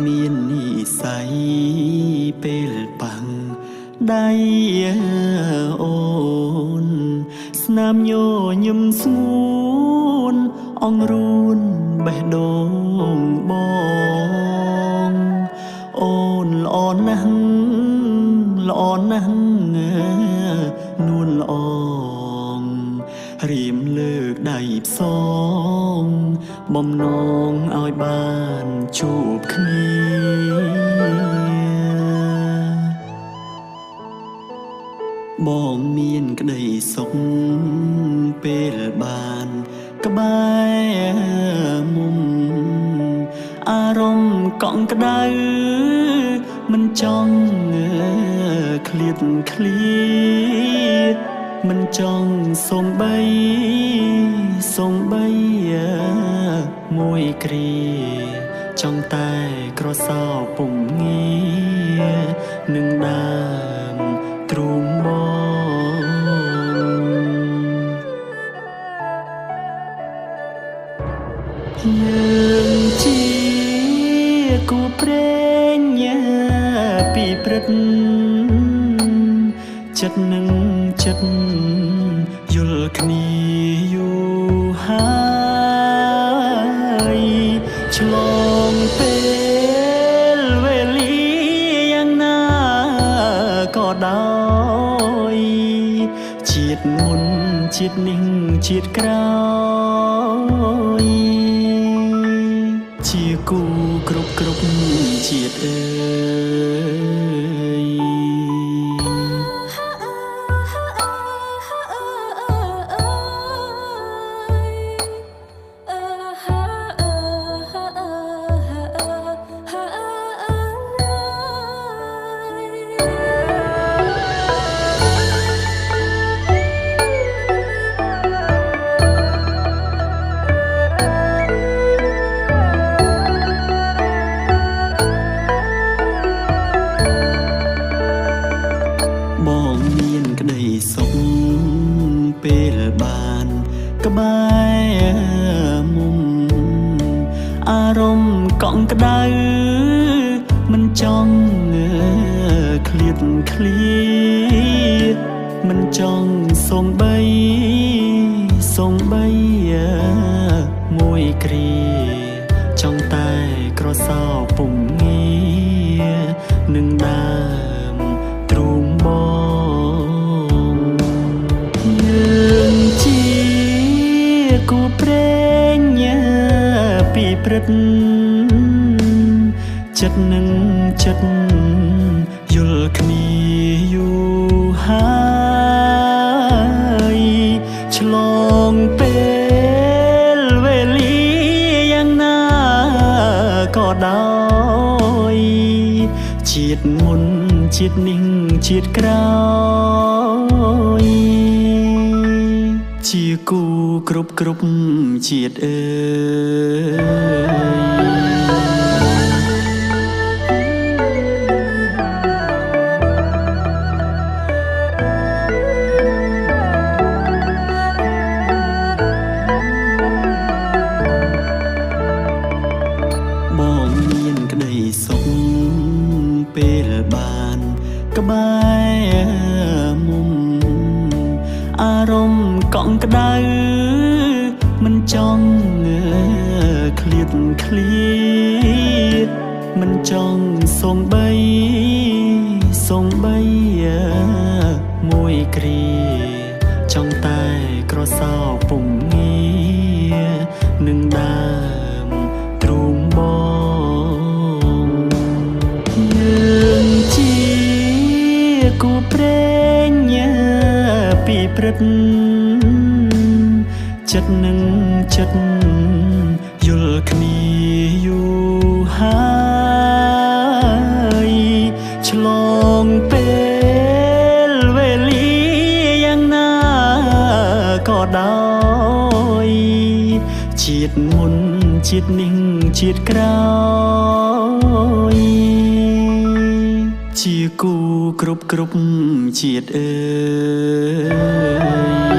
មាននិស័យពេលប៉ាំងដៃអូនស្នាមញញឹមស្ងួនអង្រួនបេះដូងបងអូនល្អណាស់ល្អណាស់នួនល្អងរៀមលើកដៃផ្សងបំណងឲ្យបានជួបគ្នាបងមានក្តីសុខពេលបានក្បែរមុំអារម្មណ៍កក់ក្ដៅមិនចង់ឃ្លាតឃ្លាមិនចង់សំបីសំបីមួយគ្រាចង់តែក្រសោបពុំងារនឹងដើមទ្រូងបងយើងជាគូព្រេងពីព្រឹកចិត្តនឹងចិត្តយល់គ្នាយូរហើយឆ្លងពេលវេលាយ៉ាងណាក៏ដោយជាតិមុនជាតិនេះជាតិក្រោយជាគូគ្រប់គ្រប់ជាតិអើយបងមានក្តីសុខពេលបានក្បែរមុំអារម្មណ៍កក់ក្ដៅមិនចង់ឃ្លាតឃ្លាមិនចង់សំបីសំបីមួយគ្រាចង់តែក្រសោបពុំងារនឹងដើមទ្រូងបងយើងជាគូព្រេងពីព្រឹកចិត្តនឹងចិត្តយល់គ្នាយូរហើយឆ្លងពេលវេលាយ៉ាងណាក៏ដោយជាតិមុនជាតិនេះជាតិក្រោយជាគូគ្រប់គ្រប់ជាតិអើយបងមានក្តីសុខពេលបានក្បែរមុំអារម្មណ៍កក់ក្ដៅមិនចង់ឃ្លាតឃ្លាមិនចង់សំបីសំបីមួយគ្រាចង់តែក្រសោបពុំងារនឹងដើមទ្រូងបងយើងជាគូព្រេងពីព្រឹកចិត្តនឹងចិត្តយល់គ្នាយូរហើយឆ្លងពេលវេលាយ៉ាងណាក៏ដោយជាតិមុនជាតិនេះជាតិក្រោយជាគូគ្រប់គ្រប់ជាតិអើយ